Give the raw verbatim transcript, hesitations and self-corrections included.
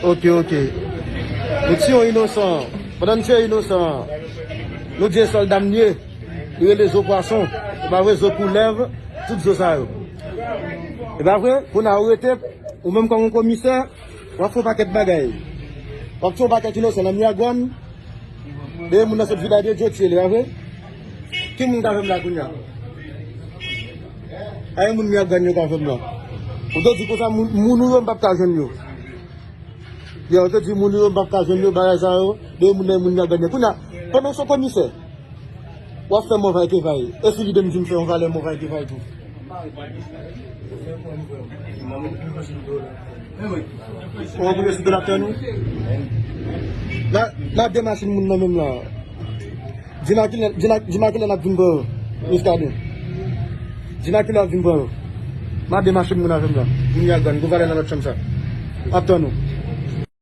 Ok, ok. Nou tiye yon inosan. Pandan n tiye inosan an, nou di e sòlda m li ye. Li rele Zo Pwason. E pa vre, zo koulèv, tout zo sa yo. E pa vre, kounye a ou rete, ou menm kòm yon komisè, w ap fè yon pakèt bagay. W ap tiye yon pakèt inosan nan Miragwàn. Dèyè moun nan sot Vidal de Dieu tiye li, pa vre? Ki moun ka jwenn m la kounye a? A, e moun Miragwàn yo ka jwenn m la. Ou te di konsa, moun, moun ou yo, m p ap ka jwenn yo. Yo, ou te di moun ou yo, m p ap ka jwenn yo, bagay sa yo, dèyè moun nan, moun Miragwàn yo. Kounye a, pandan w se komisè, w ap fè mòvay ke vay. E si lide m di m fè yon valè mòvay ke vay tou? Ou anboule sou donatè nou? La, la de machin moun nan menm la. Di m a kilè, di m a, di m a kilè n ap vin pran yo, Miskaden. Di m a kilè n ap vin pran yo. M a de machin moun avè m la. Moun Miragwàn, gwo valè nan lòt chanm sa. Ap tann ou.